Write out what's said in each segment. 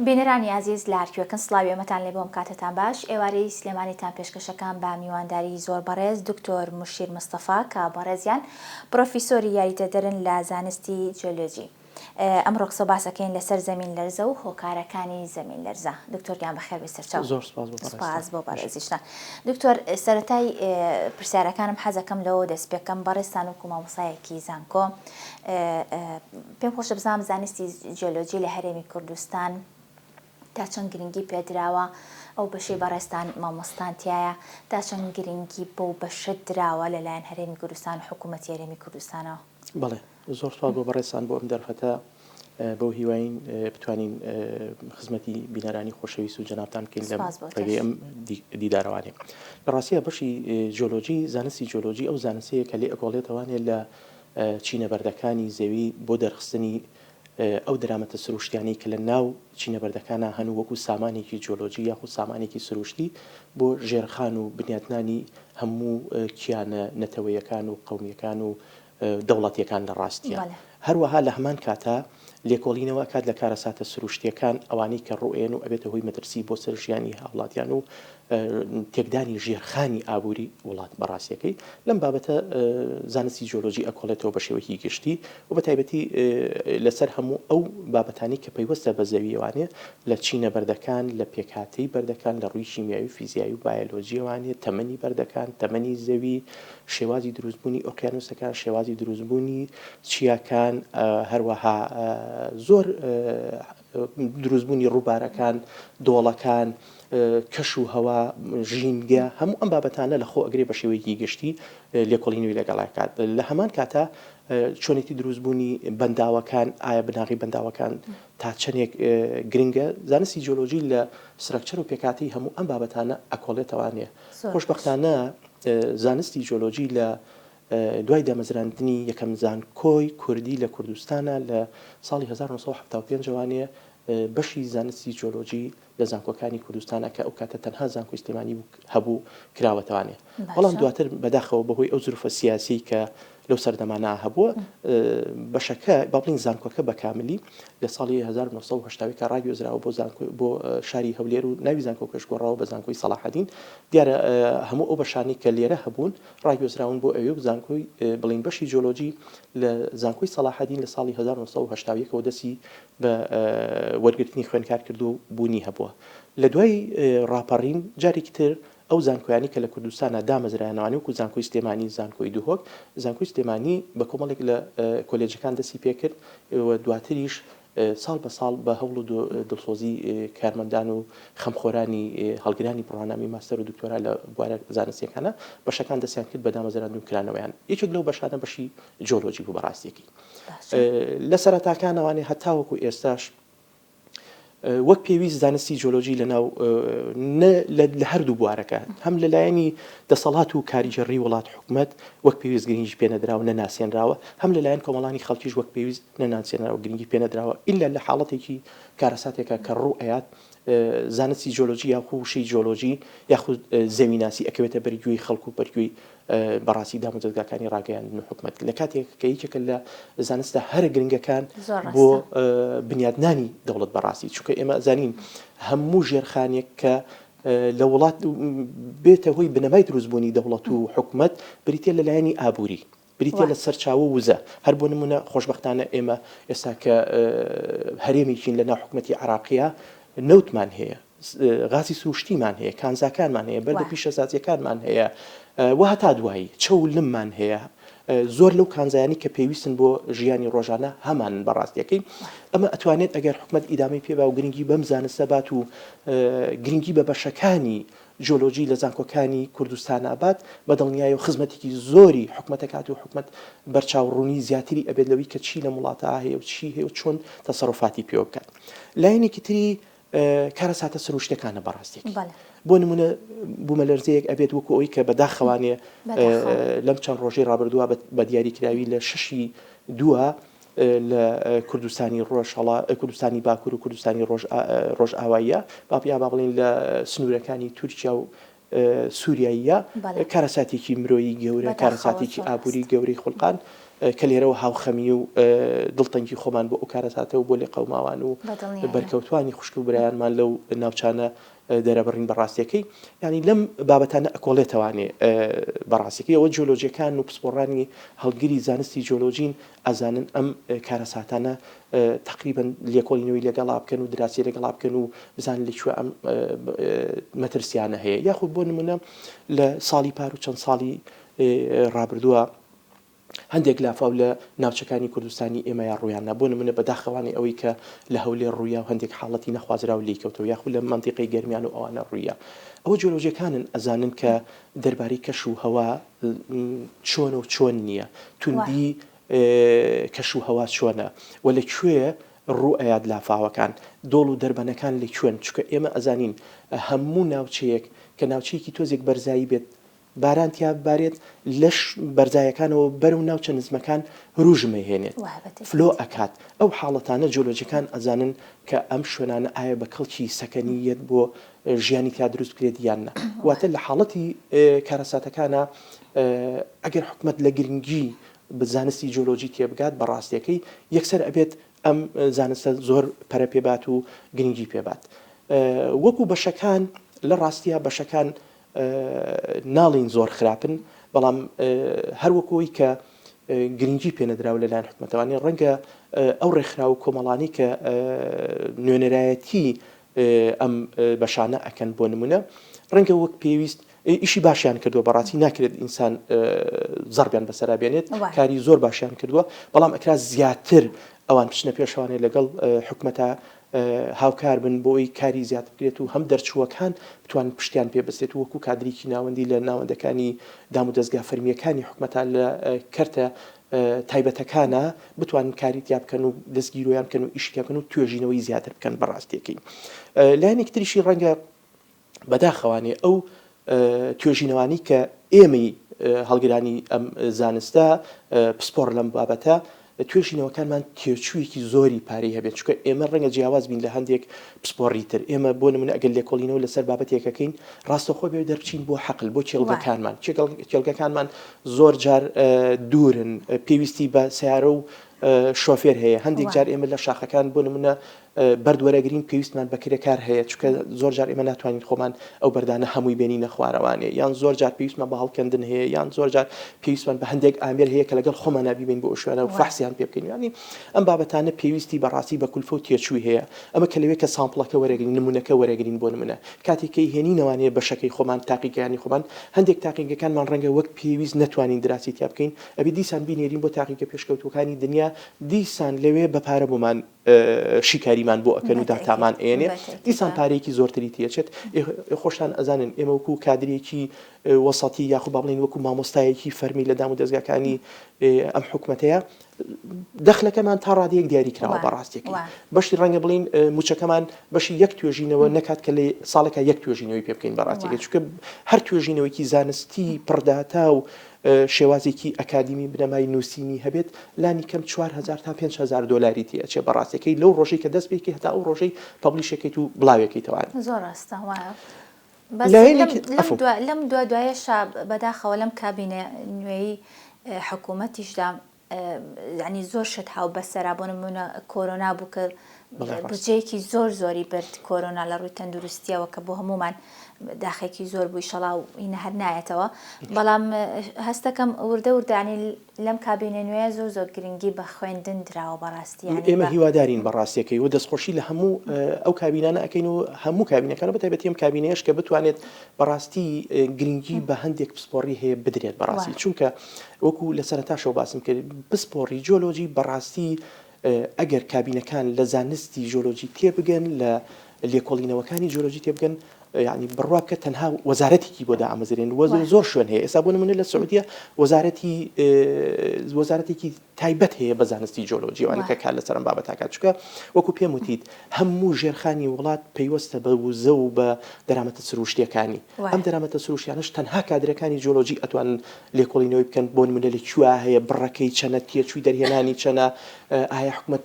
بینەرانی ئازیز لە هەرکوێکن سڵاوی ئێمەتان لێ بۆم کاتتان باش ئێوارەی سلێمانیتان پێشکەشەکان بە میوانداری زۆر بەڕێز دکتۆر مشیر مستەفا کە بەڕێزیان پرۆفیسۆری یاریدەدەرن لە زانستی جیۆلۆجی ئەمڕۆ قسە و باس ئەکەین لەسەر زەمین لەرزە و هۆکارەکانی زەمین لەرزە. دکتۆر گیان بەخێر بێی سەرچاو. زۆر سپاس بۆ بەڕێزتان. سپاس بۆ بەڕێزیشتان. دکتۆر سەرەتای پرسیارەکانم حەزەکەم لەوەوە دەست پێکەم بەڕێزتان وەکو مامۆستایەکی زانکۆ پێم خۆشە بزانم زانستی جیۆلۆجی لە هەرێمی کوردستان تا چەند گرنگی پێدراوە ئەو بەشەی بەڕێزتان مامۆستان تیایە تا چەند گرنگی بەو بەشە دراوە لەلایەن هەرێمی کوردستان و حکوومەتی هەرێمی کوردستانەوە؟ بەڵێ زۆر سوپاس بۆ بەڕێزتان بۆ ئەم دەرفەتە، بەو هیواین بتوانین خزمەتی بینەرانی خۆشەویست و جەنابتان بکەین لەم ڕێگەی ئەم دیدارەوانێ. لە ڕاستیە بەشی جیۆلۆجی، زانستی جیۆلۆجی ئەو زانستەیە کە لێ ئەکۆڵێتەوانێ لە چینە بەردەکانی زەوی بۆ دەرخستنی ئەو دەرامەتە سروشتیانەی کە لە ناو چینە بەردەکانا هەن و وەکو سامانێکی جیۆلۆجی یاخود سامانێکی سروشتی بۆ ژێرخان و بنیاتنانی هەموو کیانە نەتەوەیەکان و قەومیەکان و دەوڵەتیەکان لە ڕاستیا. هەروەها لە هەمان کاتا لێکۆڵینەوە ئەکات لە کارەساتە سروشتیەکان ئەوانەی کە ڕوئەیەن و ئەبێتە هۆی مەترسی بۆ سەر ژیانی هاوڵاتیان و تێکدانی ژێرخانی ئابوری وڵات بە ڕاستیەکەی لەم بابەتە زانستی جیۆلۆجی ئەکۆڵێتەوە بە شێوەیەکی گشتی و بە تایبەتی لەسەر هەموو ئەو بابەتانی کە پەیوەستە بە زەویەوانێ لە چینە بەردەکان لە پێکهاتەی بەردەکان لە ڕووی شیمیاوی فیزیایی و بایەلۆجیەوانێ تەمەنی بەردەکان تەمەنی زەوی شێوازی دروستبوونی ئۆقیانوسەکان، شێوازی دروستبوونی چیاکان، هەروەها زۆر دروستبوونی ڕووبارەکان، دۆڵەکان، کەش و هەوا، ژینگە، هەموو ئەم بابەتانە لە خۆ ئەگرێ بە شێوەیەکی گشتی لێکۆڵینەوەی لەگەڵ ئەکات. لە هەمان کاتا چۆنێتی دروستبوونی بەنداوەکان، ئایا بناغەی بەنداوەکان تا چەندێک گرنگە، زانستی جیۆلۆجی لە structure و پێکهاتەی هەموو ئەم بابەتانە ئەکۆڵێتەوانێ. خۆشبەختانە زانستی جیۆلۆجی لە دوای دامەزراندنی یەکەم زانکۆی کوردی لە کوردستانا لە ساڵی 1975 ەوانێ بەشی زانستی جیۆلۆجی لە زانکۆکانی کوردستانا کە ئەو کاتە تەنها زانکۆی سلێمانی بوو هەبوو کراوەتەوانێ بەڵام دواتر بەداخەوە بەهۆی ئەو زروفە سیاسیەی کە لەو سەردەمانە هەبووە بەشەکە با بڵێین زانکۆکە بە کاملی لە ساڵی 1970 کە ڕاگوێزراوە بۆ زانکۆ بۆ شاری هەولێر و ناوی زانکۆکەش گۆڕاوە بە زانکۆی سەڵاحەدین دیارە هەموو ئەو بەشانەی کە لێرە هەبوون ڕاگوێزراون بۆ ئەوێ و زانکۆی بڵین بەشی جۆلۆجی لە زانکۆی سەڵاحەدین لە ساڵی 1970 ەوە دەستی بە وەرگرتنی خوێندکار کردووە و بوونی هەبووە لە دوای ڕاپەڕین جارێکی تر ئەو زانکۆیانەی کە لە کوردستانا دامەزرایانەوانێ وەکو زانکۆی سلێمانی، زانکۆی دهۆک، زانکۆی سلێمانی بە کۆمەڵێک لە کۆلێجەکان دەستی پێکرد و دواتریش ساڵ بە ساڵ بە هەوڵ و دڵسۆزی کارمەندان و خەمخۆرانی هەڵگرانی بڕوانامەی ماستەر و دکتۆرا لە بوارە زانستیەکانا بەشەکان دەستیان کرد بە دامەزراندن و کرانەوەیان. یەکێک لەو بەشانە بەشی جۆلۆجی بوو بە ڕاستیەکەی لە سەرەتاکانەوانێ هەتاوەکو ئێستاش وەک پێویست زانستی جۆلۆجی لە ناو لە هەردوو بوارەکە هەم لە لایەنی دەسەڵات و کارگێڕی وڵات حکومەت وەک پێویست گرنگی پێنەدراوە نەناسێنراوە هەم لەلایەن کۆمەڵانی خەڵکیش وەک پێویست نەناسێنراوە گرنگی پێنەدراوە ئیلا لە حاڵەتێکی کارەساتێکە کە ڕوو ئەیات زانستی جۆلۆجی یاخو وشەی جۆلۆجی یاخود زەویناسی ئەکەوێتە بەرگوێی خەڵک و بەرگوێی بەڕاستی دامودەزگاکانی ڕاگەیاندن و حکومەت لە کاتێک کە یەکێکە لە زانستە هەرە گرنگەکان بۆ بنیادنانی دەوڵەت بەڕاستی چونکە ئێمە زانین هەموو ژێرخانێک کە لە وڵات بێتە هۆی بنەمای دروستبوونی دەوڵەت و حکومەت بریتە لە لایەنی ئابووری بریتە لە سەرچاوە وزە هەر بۆ نمونە خۆشببختانە ئێمە ئێستا کە هەرێمێکین لە ناو حکومەتی عراقیە نەوتمان هەیە غازی سروشتیمان هەیە، کانزاکانمان هەیە، بەردە پیشەسازییەکانمان هەیە و هەتا دوایی، چەو و لممان هەیە، زۆر لەو کانزایانەی کە پێویستن بۆ ژیانی ڕۆژانە هەمانن بە ڕاستیەکەی ئەمە ئەتوانێت ئەگەر حکومەت ئیدامەی پێ با و گرنگی بەم زانستە بات و گرنگی بە بەشەکانی جیۆلۆجی لە زانکۆکانی کوردستانا بات بە دڵنیایەوە خزمەتێکی زۆری حکومەت ئەکات و حکومەت بەرچاوڕوونی زیاتری ئەبێت لەوەی کە چی لەم وڵاتە هەیە و چی هەیە و چۆن تەسەروفاتی پێوە بکات. لایەنێکی تری کارەساتە سروشتەکانە بەڕاستێکی بۆ نمونە بوومەلەرزەیەک ئەبێت وەکو ئەوی کە بەداخەوانێ لەم چەند ڕۆژەی ڕابردووە بە دیاری کراوی لە شەشی دووە لە کوردستانی ڕۆژهەڵا کوردستانی باکوور و کوردستانی ڕۆژئاواییە باپیا با بڵین لە سنوورەکانی تورکیا و سووریاییە کارەساتێکی مرۆیی گەورە کارەساتێکی ئابووری گەورەی خولقان. کە لێرەوە هاوخەمی و دڵتەنگی خۆمان بۆ ئەو کارەساتە و بۆ لێقەوماوان و بەرکەوتوانی خوشک و برایانمان لەو ناوچانە دەرەبڕین بە ڕاستیەکەی یانی لەم بابەتانە ئەکۆڵێتەوانێ بە ڕاستیەکەی ئەوە جیۆلۆجیەکان و پسپۆڕانی هەڵگری زانستی جیۆلۆجین ئەزانن ئەم کارەساتانە تەقریبەن لێکۆڵینەوەی لەگەڵا بکەن و دراسی لەگەڵا بکەن و بزانن لە کوێ ئەم مەترسیانە هەیە یاخود بۆ نمونە لە ساڵی پار و چەند ساڵی ڕابردووە هەندێک لافاو لە ناوچەکانی کوردستانی ئێمەیا ڕوویان نا، بۆ نموونە بەداخەوانەی ئەوەی کە لە هەولێر ڕوویا و هەندێک حاڵەتی نەخوازراو لێی کەوتەوە یاخود لە مەنتیقەی گەرمیان و ئەوانە ڕوویا. ئەوە جیۆلۆجیەکانن ئەزانن کە دەربارەی کەش و هەوا چۆنە و چۆن نییە، توندی کەش و هەوا چۆنە و لە کوێ ڕوو ئەیات لافاوەکان، دۆڵ و دەربەنەکان لە کوێن، چونکە ئێمە ئەزانین هەموو ناوچەیەک کە ناوچەیەکی تۆزێک بەرزایی بێت باران تیا ببارێت لەش بەرزایەکانەوە بەرەو ناوچە نزمەکان هروژم ئەهێنێت flow ئەکات ئەو حاڵەتانە جۆلۆجیەکان ئەزانن کە ئەم شوێنانە ئایا بە کەڵکی سەکەنی یەت بۆ ژیانی تیا دروست بکرێت یان نا واتە لە حاڵەتی کارەساتەکانا ئەگەر حکومەت لە گرنگی زانستی جۆلۆجی تێبگات بە ڕاستیەکەی یەکسەر ئەبێت ئەم زانستە زۆر پەرە پێبات و گرنگی پێبات وەکو بەشەکان لە ڕاستیا بەشەکان ناڵێین زۆر خراپن، بەڵام هەر وەکو ئەوەی کە گرنگی پێ نەدراوە لەلایەن حکومەتەوە، ڕەنگە ئەو ڕێکخراو و کۆمەڵانەی کە نوێنەرایەتی ئەم بەشانە ئەکەن بۆ نمونە ڕەنگە وەک پێویست ئیشی باشیان کردووە بەڕاستی ناکرێت ئینسان زەڕبیان بەسەرا بێنێت کاری زۆر باشیان کردووە بەڵام ئەکرا زیاتر ئەوان بچنە پێشوانێ لەگەڵ حکومەتە هاوکار بن بۆ ئەوەی کاری زیاتر بکرێت و هەم دەرچووەکان بتوانن پشتیان پێ بەستێت و وەکو کادرێکی ناوەندی لە ناوەندەکانی دامودەزگا فەرمییەکانی حکومەتا لە کەرتە تایبەتەکانا بتوانن کاری تیا بکەن و دەستگیرۆیان بکەن و ئیشی تیا بکەن و توێژینەوەی زیاتر بکەن بە ڕاستیەکەی لایەنێکی تریشی ڕەنگە بەداخەوانێ ئەو توێژینەوانەی کە ئێمەی هەڵگرانی ئەم زانستە پسپۆڕ لەم بابەتە توێژینەوەکانمان تێچوویەکی زۆری پارەی هەبێت چونکە ئێمە ڕەنگە جیاواز بین لە هەندێک پسپۆڕی تر ئێمە بۆ نمونە ئەگەر لێکۆڵینەوە لەسەر بابەتێکەکەین ڕاستەوخۆ بێ دەربچین بۆ حەقل بۆ کێڵگەکانمان کێڵگەکانمان زۆر جار دوورن پێویستی بە سیارە و شۆفێر هەیە هەندێک جار ئێمە لە شاخەکان بۆ نمونە بەرد وەرەگرین پێویستمان بە کرێکار هەیە چونکە زۆر جار ئێمە ناتوانین خۆمان ئەو بەردانە هەمووی بێنینە خوارەوانێ یان زۆر جار پێویستمان بە هەڵکەندن هەیە یان زۆر جار پێویستمان بە هەندێک ئامێر هەیە کە لەگەڵ خۆمانا بیبەین بۆ ئەو شوێنە و فەحسیان پێ بکەین یانی ئەم بابەتانە پێویستی بە ڕاستی بە کولفە و تێچووی هەیە ئەمە کە لەوێ کە sample ەکە وەرەگرین نمونەکە وەرەگرین بۆ نمونە کاتێک کەی هێنینەوانێ بەشەکەی خۆمان تاقیگەیانی خۆمان هەندێک تاقیگەکانمان ڕەنگە وەک پێویست نەتوانین دراسی تیا بکەین ئەبێ دیسان بینێرین بۆ تاقیگە پێشکەوتووەکانی دنیا دیسان لەوێ بە پارە بۆمان شیکاریمان بۆ ئەکەن و داتامان ئەیەنێ دیسان پارەیەکی زۆرتری تێچێت خۆشتان ئەزانن ئێمە وەکو کادرێکی وەسەتی یاخود با بڵێین وەکو مامۆستایەکی فەرمی لە دام و دەزگاکانی ئەم حکومەتەیە دەخلەکەمان تا ڕادەیەک دیاری کراوە بە ڕاستیەکەی بەشی ڕەنگە بڵین موچەکەمان بەشی یەک توێژینەوە نەکات کە لە ساڵێکا یەک توێژینەوەی پێ بکەین بە ڕاستیەکەی چونکە هەر توێژینەوەیەکی زانستی پڕداتا و شێوازێکی ئەکادیمی بنەمای نووسینی هەبێت لانی کەم 4000 تا 5000 دۆلاری تێ ئەچێ بە ڕاستیەکەی لەو ڕۆژەی کە دەست پێکەی هەتا ئەو ڕۆژەی publish ەکەیت و بڵاوێکەیتەوە. زۆر ڕاستە وایە بەس لەم دوا لەم دوا دوایەشا بەداخەوە لەم کابینە نوێی حکوومەتیشدا یعنی زۆر شت هاو بەسەرا بۆ نمونە کۆرۆنا بوو کە بودجەیەکی زۆر زۆری برد کۆرۆنا لە ڕووی تەندروستیەوە کە بۆ هەمومان داخێکی زۆر بووی شەڵا و ئینە هەر نایەتەوە بەڵام هەستەکەم وردە وردانی لەم کابینە نوێ زۆر زۆر گرنگی بە خوێندن دراوە بەڕاستی ئێمە هیوادارین بە ڕاستیەکەی و دەستخۆشی لە هەموو ئەو کابینانە ئەکەین و هەموو کابینەکان بە تایبەتی ئەم کابینەیەش کە بتوانێت بەڕاستی گرنگی بە هەندێک پسپۆڕی هەیە بدرێت بەڕاستی چونکە وەکو لە سەرەتاشەوە باسم کرد پسپۆڕی جۆلۆجی بەڕاستی ئەگەر کابینەکان لە زانستی جۆلۆجی تێبگەن لە لێکۆڵینەوەکانی جۆلۆجی تێبگەن یعنی بڕوا بکە تەنها وەزارەتێکی بۆ دامەزرێن وە زۆر شوێن هەیە ئێستا بۆ نمونە لە سعودیە وەزارەتی وەزارەتێکی تایبەت هەیە بە زانستی جۆلۆجی وانە کە کار لەسەر ئەم بابەتە ئەکات چونکە وەکو پێم وتیت هەموو ژێرخانی وڵات پەیوەستە بە وزە و بە دەرامەتە سروشتیەکانی ئەم دەرامەتە سروشتیانەش تەنها کادرەکانی جیۆلۆجی ئەتوانن لێکۆڵینەوەی بکەن بۆ نمونە لە کوێ هەیە بڕەکەی چەنە تێچووی دەرهێنانی چەنە ئایا حکومەت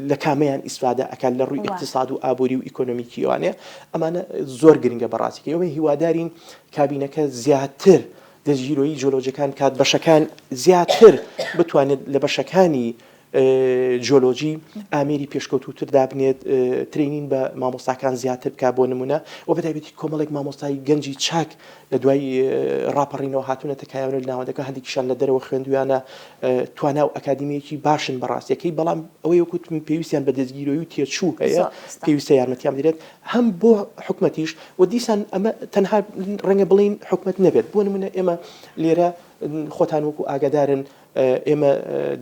لە کامەیان ئیسفادە ئەکات لە ڕووی ئیقتیساد و ئابووری و ئیکۆنۆمیکی ئەوانەیە ئەمانە زۆر گرنگە بەڕاستی ئێمە هیوادارین کابینەکە زیاتر. دەستگیرۆیی جیۆلۆجیەکان بکات، بەشەکان زیاتر بتوانێت لە بەشەکانی جیۆلۆجی ئامێری پێشکەوتووتر دابنێت، training بە مامۆستاکان زیاتر بکات بۆ نمونە و بەتایبەتی کۆمەڵێک مامۆستای گەنجی چاک لە دوای ڕاپەڕینەوە هاتوونەتە کایەوە لە ناوەندەکە هەندێکیشان لە دەرەوە خوێندویانە توانا و ئەکادیمیەکی باشن بەڕاستیەکەی بەڵام ئەوەی وەکو وتم پێویستیان بە دەستگیرۆی و تێچوو هەیە پێویستە یارمەتیان بدرێت هەم بۆ حکومەتیش و دیسان ئەمە تەنها ڕەنگە بڵین حکومەت نەبێت بۆ نمونە ئێمە لێرە خۆتان وەکو ئاگادارن ئێمە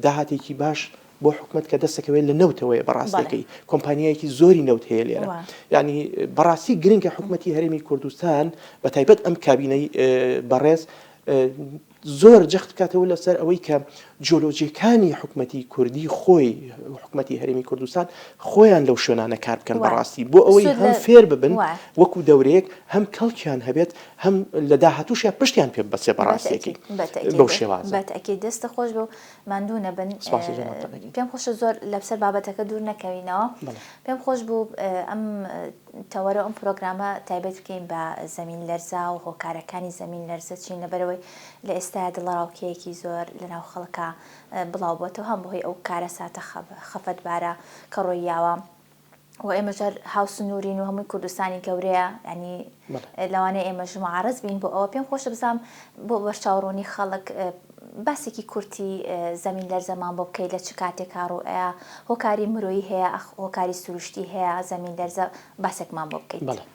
داهاتێکی باش بۆ حکومەت کە دەستەکەوێت لە نەوتەوەیە بەڕاستەکەی کۆمپانیایەکی زۆری نەوت هەیە لێرە ینی بەڕاستی گرنگە حکومەتی هەرێمی کوردستان بە تایبەت ئەم کابینەی بەڕێز زۆر جەخت بکاتەوە لەسەر ئەوەی کە جیۆلۆجیەکانی حکومەتی کوردی خۆی حکومەتی هەرێمی کوردستان خۆیان لەو شوێنانە کار بکەن بەڕاستی بۆ ئەوەی هەم فێر ببن وەکو دەورەیەک هەم کەڵکیان هەبێت هەم لە داهاتووشیا پشتیان پێ ببەستێ بەڕاستیەکەی بەو شێوازە. بەتەئکید دەستت خۆش بێ و ماندوو نەبن. سپاسی جەنابتان ئەکەین. پێم خۆشە زۆر لەسەر بابەتەکە دوور نەکەوینەوە. پێم خۆش بوو ئەم تەوەرە و ئەم پرۆگرامە تایبەت بکەین بە زەمین لەرزە و هۆکارەکانی زەمین لەرزە چین لەبەرئەوەی لە ئێستایا دڵەڕاوکێیەکی زۆر لەناو خەڵکا بڵاو بۆتەوە هەم بەهۆی ئەو کارەساتە خەفەتبارە کە ڕوویاوە و ئێمەش هەر هاوسنوورین و هەمووی کوردستانی گەورەیە یانی لەوانەیە ئێمەش معارز بین بۆ ئەوە پێم خۆشە بزانم بۆ بەرچاوڕوونی خەڵک باسێکی کورتی زەمین لەرزەمان بۆ بکەیت لە چ کاتێکا ڕووئەیا هۆکاری مرۆیی هەیە ئەخ هۆکاری سروشتی هەیە زەمین لەرزە باسێکمان بۆ بکەیت. بەڵێ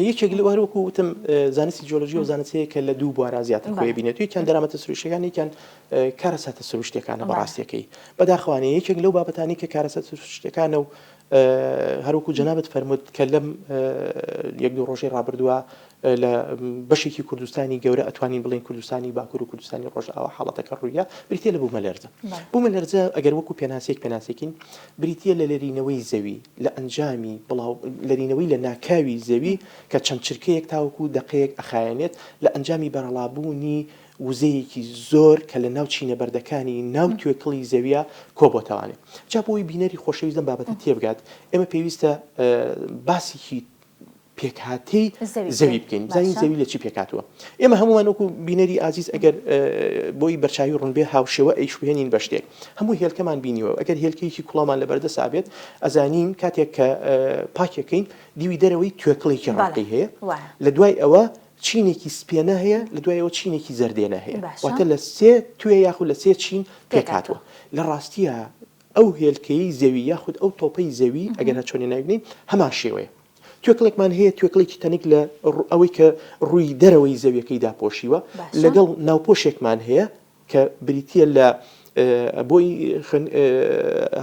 یەکێک لەو هەروەکو وتم زانستی جیۆلۆجی و زانستەیە کە لە دوو بوارا زیاتر خۆی بینێت یەکیان دەرامەتە سروشتیەکان یەکیان کارەساتە سروشتیەکانە بەڕاستیەکەی بەداخوانێ یەکێک لەو بابەتانی کە کارەساتە سروشتیەکانە و هەروەکو جەنابت فەرمووت کە لەم یەک دوو ڕۆژەی ڕابردووە لە بەشێکی کوردستانی گەورە ئەتوانین بڵێین کوردستانی باکوور و کوردستانی ڕۆژئاوا حاڵەتەکە ڕوویە بریتیە لە بوومەلەرزە. بوومەلەرزە ئەگەر وەکو پێناسەیەک پێناسەکەین بریتیە لە لەرینەوەی زەوی لە ئەنجامی بڵاو لەرینەوەی لە ناکاوی زەوی کە چەند چرکەیەک تاوەکو دەقەیەک ئەخایەنێت لە ئەنجامی بەرەڵابوونی وزەیەکی زۆر کە لە ناو چینە بەردەکانی ناو توێکڵی زەویە کۆبۆتەوانێ. جا بۆ ئەوەی بینەری خۆشەویست لەم بابەتە تێبگات ئێمە پێویستە باسێکی پێکهاتەی زەوی بکەین بزانین زەوی لە چی پێکهاتووە ئێمە هەموومان وەکو بینەری ئازیز ئەگەر بۆی بەرچاوی ڕوون بێ هاوشێوە ئەیشوێنین بە شتێک هەموو هێلکەمان بینیوە ئەگەر هێلکەیەکی کوڵامان لە بەردەسا بێت ئەزانین کاتێک کە پاکێکەین دیوی دەرەوەی توێکڵێکی ڕەقی هەیە لە دوای ئەوە چینێکی سپێنە هەیە لە دوای ئەوە چینێکی زەردێنە هەیە واتە لە سێ توێ یاخود لە سێ چین پێکهاتووە لە ڕاستیە ئەو هێلکەیەی زەوی یاخود ئەو تۆپەی زەوی ئەگەر هەرچۆنێ ناوی بنێین هەمان شێوەیە. توێکڵێکمان هەیە توێکڵێکی تەنک لە ئەوەی کە ڕووی دەرەوەی زەویەکەی داپۆشیوە لەگەڵ ناوپۆشێکمان هەیە کە بریتە لە بۆی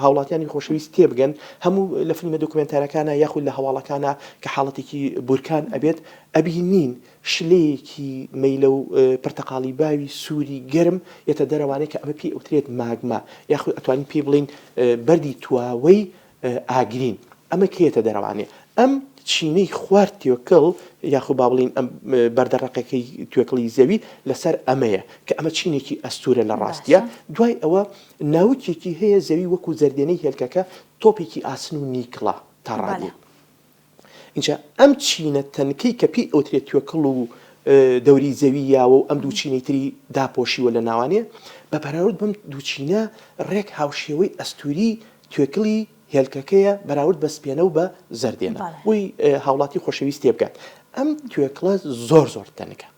هاوڵاتیانی خۆشەویست تێبگەن هەموو لە فیلمە دۆکمنتارەکانە یاخود لە هەواڵەکانە کە حاڵەتێکی بورکان ئەبێت ئەبینین شلەیەکی مەیلەو پرتەقاڵی باوی سووری گەرم یەتە دەرەوانێ کە ئەمە پێی ئەوترێت ماگما یاخود ئەتوانین پێی بڵێین بەردی تواوەی ئاگرین ئەمە کە یەتە دەرەوانێ ئەم چینەی خوار توێکڵ یاخود با بڵێین ئەم بەردە ڕەقەکەی توێکڵی زەوی لەسەر ئەمەیە کە ئەمە چینێکی ئەستوورە لە ڕاستیە دوای ئەوە ناوکێکی هەیە زەوی وەکو زەردێنەی هێلکەکە تۆپێکی ئاسن و نیکڵە تا ڕادەیەک. ئینجا ئەم چینە تەنکەی کە پێی ئەوترێت توێکڵ و دەوری زەوی یاوە و ئەم دوو چینەی تری داپۆشیوە لە ناوانێ، بە بەراورد بەم دوو چینە ڕێک هاوشێوەی ئەستووری توێکڵی هێلکەکەیە بەراورد بە سپێنە و بە زەردێنە. بۆی هاوڵاتی خۆشەویست تێبگات ئەم توێکڵە زۆر زۆر تەنکە.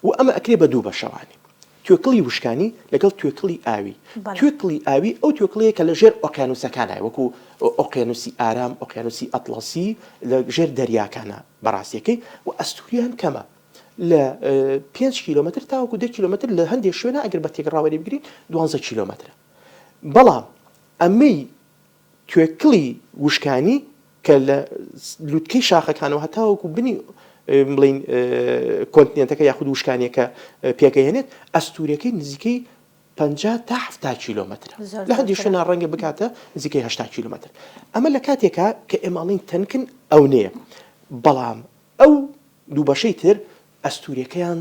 و ئەمە ئەکرێ بە دوو بەشەوانی توێکڵی وشکانی لەگەڵ توێکڵی ئاوی توێکڵی ئاوی ئەو توێکڵەیە کە لە ژێر ئۆقیانوسەکانای وەکو ئۆقیانوسی ئارام ئۆقیانوسی ئەتڵەسی لە ژێر دەریاکانە بەڕاستیەکەی و ئەستوریان کەمە لە 5 کیلۆمەتر تاوەکو 10 کیلۆمەتر لە هەندێک شوێنە ئەگەر بە تێکڕاوەری بگرین 12 کیلۆمەترە بەڵام ئەمەی توێکڵی وشکانی کە لە لوتکەی شاخەکانەوە هەتاوەکو بنی بڵین کۆنتینێنتەکە یاخود وشکانیەکە پێکەهێنێت ئەستوورەکەی نزیکەی 50 تا 70 کیلۆمەترە لە هەندێک شوێنە ڕەنگە بکاتە نزیکەی 80 کیلۆمەتر ئەمە لە کاتێکا کە ئێماڵین تەنکن ئەو نەیە بەڵام ئەو دوو بەشەی تر ئەستوورەکەیان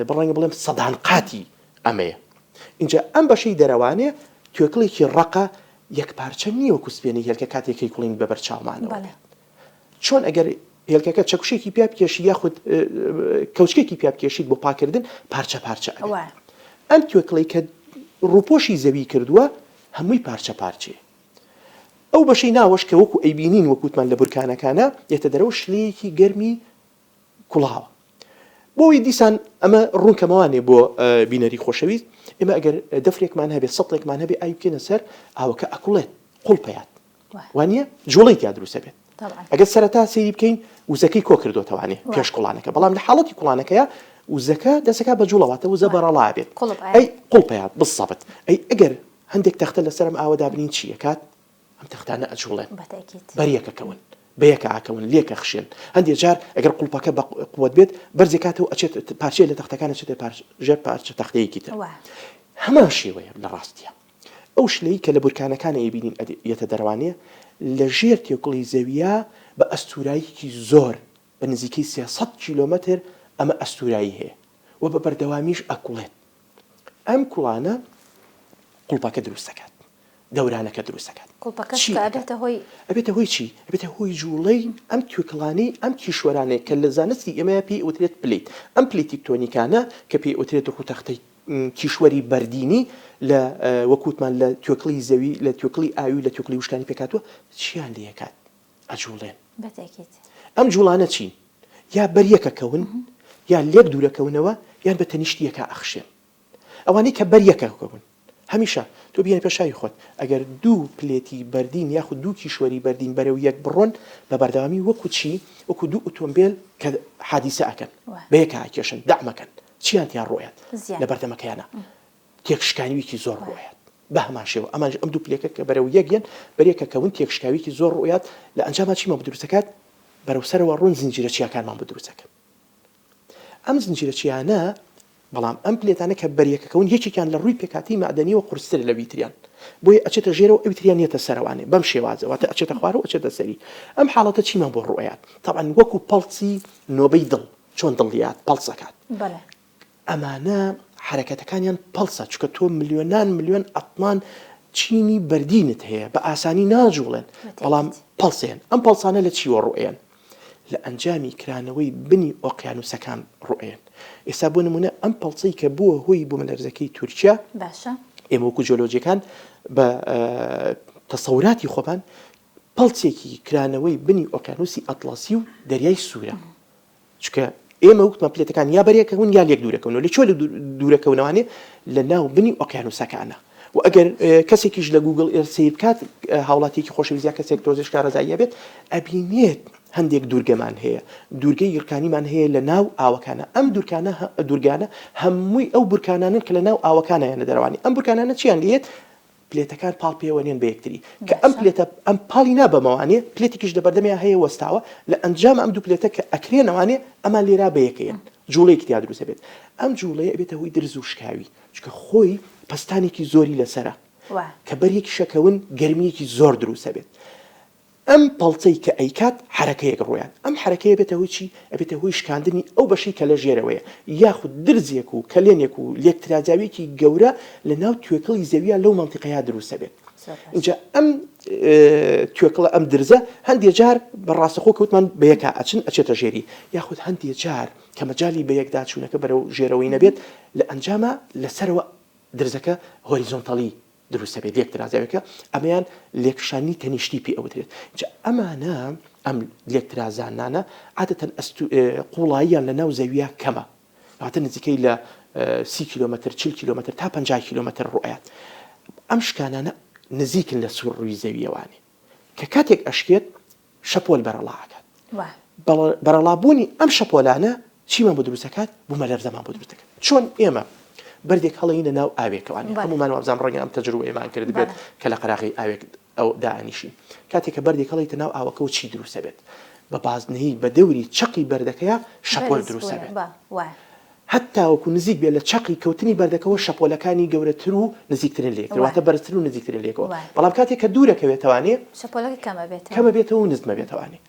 بڕەنگە بڵێم سەدان قاتی ئەمەیە ئینجا ئەم بەشەی دەرەوانێ توێکڵێکی ڕەقە یەکپارچە نییە وەکو سپێنەی هێلکە کاتێک کەیکوڵین بە بەر چاومانەوە بێت. چۆن ئەگەر هێلکەکە چەکوشێکی پیا بکێشی یاخود کەوچکێکی پیا بکێشیت بۆ پاکردن پارچە پارچە ئەبێت. ئەم توێکڵەی کە ڕووپۆشی زەوی کردووە هەمووی پارچە پارچەیە. ئەو بەشەی ناوەش کە وەکو ئەیبینین وەک وتمان لە بورکانەکانە یەتە دەرەوە شلەیەکی گەرمی کوڵاوە. بۆ ئەوەی دیسان ئەمە ڕوون کەمەوانێ بۆ بینەری خۆشەویست ئێمە ئەگەر دەفرێکمان هەبێت سەتڵێکمان هەبێ ئاوی بکەینە سەر ئاوەکە ئەکوڵێت قوڵپەیات وانە جوڵەی تیا دروستە بێت ئەگەر سەرەتا سەیری بکەین وزەکەی کۆ کردوتەوانێ پێش کوڵانەکە بەڵام لە حاڵەتی کوڵانەکەیە وزەکە دەسەکە بە جوڵەواتە وزە بەڕەڵا بێت ئەی قوڵپیات بسەبت ئەی ئەگەر هەندێک تەختە لەسەرم ئاوە دابنین چی ئەکات ئەم تەختانە ئەجوڵێن بەریەکەکەون بەیەکە ئاکەون لێکە خشێن هەندێک جار ئەگەر قوڵپەکە بە قوت بێت بەرزێکاتەوە ئەچێت پارچەیە لە تەختەکان ئەچێتە ژێر پارچە تەختەیەکی تر هەمان شێوەیە لە ڕاستیە ئەو شلەی کە لە بورکانەکان ئەیبینین یەتە دەرەوانێ لە ژێر تێکوڵی زەویە بە ئەستوراییکی زۆر بە نزیکەی 300 کیلۆمەتر ئەمە ئەستورایی هەیە و بە بەردەوامیش ئەکوڵێت ئەم کوڵانە قوڵپەکە دروست دەکات دەورانەکە دروست دەکات. قوڵپەکەش کە ئەبێتە هۆی. ئەبێتە هۆی چی؟ ئەبێتە هۆی جوڵەی ئەم توێکڵانەی ئەم کیشوەرانەی کە لە زانستی ئێمەیا پێی ئەوترێت plate. ئەم plate تیکتۆنیکانە کە پێی ئەوترێت ڕووتەختەی کیشوەری بەردینی لە وەک وتمان لە توێکڵی زەوی لە توێکڵی ئاوی و لە توێکڵی وشکانی پێکهاتووە چیان لێ ئەکات؟ ئەجوڵێن. بەتەکید. ئەم جوڵانە چین؟ یا بەریەکەکەون یا لێک دوورەکەونەوە یان بە تەنیشت یەکا ئەخشێن. ئەوانەی کە بەر یەکەکەون هەمیشە تۆ بیێنە پێش چاوی خۆت ئەگەر دوو plate ی بەردین یاخود دوو کیشوەری بەردین بەرەو یەک بڕۆن بە بەردەوامی وەکو چی وەکو دوو ئۆتۆمبێل کە حادیسە ئەکەن بە یەکا ئەکێشن دەعمەکەن چیان تیا ڕۆیات لە بەردەمەکەیانە تێکشکانویکی زۆر ڕۆیات بە هەمان شێوە ئەمانش ئەم دوو plate ە کە بەرەو یەک یەن بەرێکە کەون تێکشکاویکی زۆر ڕوویات لە ئەنجاما چیمان بۆ دروستەکات بەرەو سەرەوە ڕوون زنجیرە چیاکانمان بۆ دروستەکەن ئەم زنجیرە چیانە بەڵام ئەم plate انە کە بەریەکەکەون یەکێکیان لە ڕووی پێکهاتەی مەعدەنیەوە قورسترە لەوی تریان بۆیە ئەچێتە ژێرەوە ئەوی تریان یەتە سەرەوانێ بەم شێوازە واتە ئەچێتە خوارەوە ئەچێتە سەری ئەم حاڵەتە چیمان بۆ ڕوئەیات تەبعەن وەکو پەڵسی نۆبەی دڵ چۆن دڵ لێیات پەڵس ئەکات ئەمانە حەرەکەتەکانیان پەڵسە چونکە تۆ ملیۆنان ملیۆن ئەتمان چینی بەردینت هەیە بە ئاسانی ناجوڵێن بەڵام پەڵسێن ئەم پەڵسانە لە چیوە ڕوئەیەن لە ئەنجامی کرانەوەی بنی ئۆقیانوسەکان ڕوئەیەن. ئێستا بۆ نمونە ئەم پەڵچەی کە بووە هۆی بومەلەرزەکەی تورکیا، باشە. ئێمە وەکو جیۆلۆجیەکان بە تەسەوراتی خۆمان پەڵچێکی کرانەوەی بنی ئۆقیانوسی ئەتڵەسی و دەریای سوورە. چونکە ئێمە وتمان plate ەکان یا بەرێکەون یا لێک دوورەکەونەوە. لە کوێ لە دوورەکەونەوانێ؟ لە ناو بنی ئۆقیانوسەکانە. و ئەگەر کەسێکیش لە Google Earth سەیر بکات هاوڵاتیەکی خۆشەویست یا کەسێک تۆزێ شارەزایی هەبێت ئەبینێت هەندێک دوورگەمان هەیە دوورگەی گڕکانیمان هەیە لە ناو ئاوەکانە ئەم دوورکانە دوورگانە هەمووی ئەو بورکانانن کە لە ناو ئاوەکانە یانە دەرەوانی ئەم بورکانانە چیان لێت plate ەکان پاڵ پێوە نێن بە یەکتری کە ئەم plate ە ئەم پاڵی نابەمەوانێ plate ێکیش لە بەردەمیان هەیە وەستاوە لە ئەنجام ئەم دوو plate ە کە ئەکرێنەوانێ ئەمان لێرا بە یەکەیەن جوڵەیەکی تیا دروست ئەبێت ئەم جوڵەیە ئەبێتە هۆی درز و شکاوی چونکە خۆی پەستانێکی زۆری لەسەرە کە بەریەکیش ئەکەون گەرمیەکی زۆر دروست ئەبێت ئەم پەڵتەی کە ئەیکات حەرەکەیەک ڕوویان ئەم حەرەکەیە بێتە هۆی چی ئەبێتە هۆی شکاندنی ئەو بەشەی کە لە ژێرەوەیە یاخود درزێک و کەلێنێک و لێکترازاویەکی گەورە لە ناو توێکڵی زەویە لەو مەنتیقەیە دروست ئەبێت ئینجا ئەم توێکڵە ئەم درزە هەندێ جار بە ڕاستەخۆ کەوتمان بە یەکا ئەچن ئەچێتە ژێری یاخود هەندێ جار کە مەجالی بەیەکداچوونەکە بەرەو ژێرەوەی نەبێت، لە ئەنجاما لە سەرەوە درزەکە horizontally دروست دەبێت، لێکترازاوێکە، ئەمەیان لێکشانی تەنیشتی پێ ئەوترێت. جا ئەمانە، ئەم لێکترازانانە عادەتەن ئەستو قووڵاییان لە ناو زەوییا کەمە، واتە نزیکەی لە 30 کیلۆمەتر، 40 کیلۆمەتر تا 50 کیلۆمەتر ڕوئەیات. ئەم شکانانە نزیکن لە سوور ڕووی زەوییەوانێ کە کاتێک ئەشکێت شەپۆل بەرەڵا ئەکات. بەرەڵابوونی ئەم شەپۆلانە چیمان بۆ دروست ئەکات؟ بوومەلەرزەمان بۆ دروست دەکات. چۆن ئێمە بەردێک هەڵەینە ناو ئاوێکەوانێ، هەموومان وابزانم ڕەنگە ئەم تەجروبەیەمان کردبێت کە لە قەراغی ئاوێک دائەنیشین. کاتێک کە بەردێک هەڵەیتە ناو ئاوەکەوە چی دروست ئەبێت؟ بە بازنەیی بە دەوری چەقی بەردەکەیا شەپۆل دروست ئەبێت. هەتاوەکو نزیک بێت لە چەقی کەوتنی بەردەکەوە شەپۆلەکانی گەورەتر و نزیکترن لە یەکتر واتە بەرزتر و نزیکترن لە یەکەوە بەڵام کاتێک کە دوورەکەوێتەوانێ شەپۆلەکە کەم ئەبێتەوە کەم ئەبێتەوە و نزم ئەبێتەوانێ